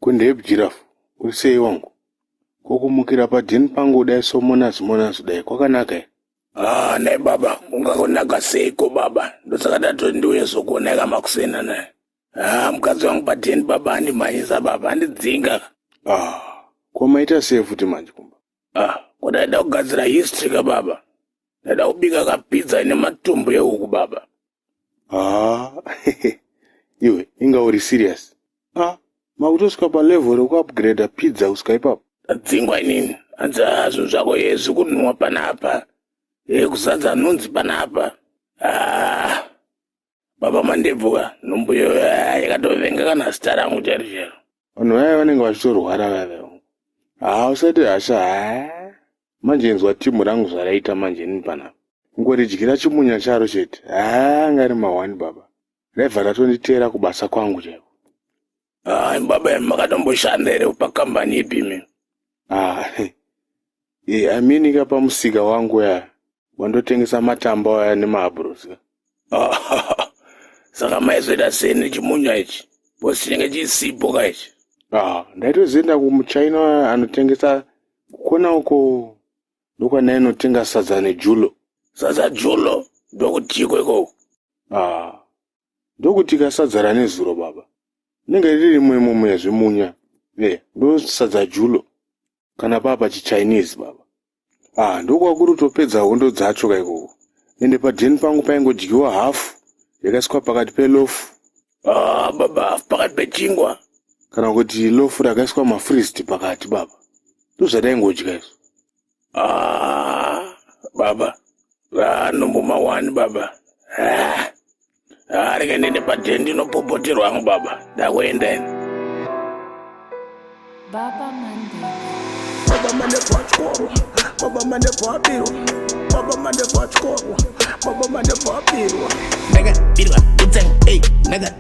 Kundeb Giraffe, uri sei wangu? Ko kumukira padheni pangu kudai somonazi monazi kudai kwakanaka here? Ah, nhai baba, kungakonaka seiko baba? Ndosaka ndatoti ndiuye zokuonai kamakuseni anaya. Ah, mukadzi wangu padheni baba andimhanyisa baba, andidzinga. Ah, ko maita sei futi manje kumba? Ah, ko ndaida kugadzira history ka baba. Ndaida kubika kapizza ine matumbu ehuku baba. Ah, iwe inga uri serious. Ah, makutosvika palevel rekuupgrader pizza kusvika ipapo. Ndadzingwa inini. Hanzi ah, zvinhu zvako yezvi kunhuwa panapa. Ye kuzadza nhunzi panapa. Ah, baba mandebvu ka nhumbu iyoyo ah, yakatovenga kana zita rangu chairo chairo. Vanhu vaya vanenge vachitorwara vaya vaya. Haa usati hasha haa. Manje inzwa timu rangu zvaraita manje inini panapa. Kungoridyira chimunya charo chete. Haa anga ari mahwani baba. Raibva ratonditeera kubasa kwangu chaiko. Ah, baba imi makatomboshanda here pakambani ipi imi? Ah, eh, I mean ka pamusika wangu ya wandotengesa matamba aya nemahabhurosi ka. Ah, saka maizoita sei nechimunya ichi? Boss chinenge chisipo ka ichi. Ah, ndaitozoenda kumuchina anotengesa kukona uko ndokwandainotenga sadza nejulo. Sadza julo ndokutiko ikoko. Ah, ndokutika sadza ranezuro baba. Rinenge riri rimwe muya zvimunya. Eh, ndo sadza julo. Kana papa chiChinese baba. Ah, ndokwakuri kutopedza hondo dzacho ka ikoko. Ende padheni pangu paingodyiwa hafu yakaiswa pakati pelofu. Ah, baba hafu pakati pechingwa. Kana kuti lofu rakaiswa mafristi pakati baba. Ndozvataingodya izvo. Ah, baba. Ah, nombomawani baba. Ah. Ah, rega ndiende padheni ndinopopoterwa hangu baba. Ndakuenda ini. Baba Mandela. Baba Mandebvu atyorwa, Baba Mandebvu abirwa, Baba Mandebvu atyorwa, Baba Mandebvu abirwa. Ndakabirwa kutsenga, ey, ndaka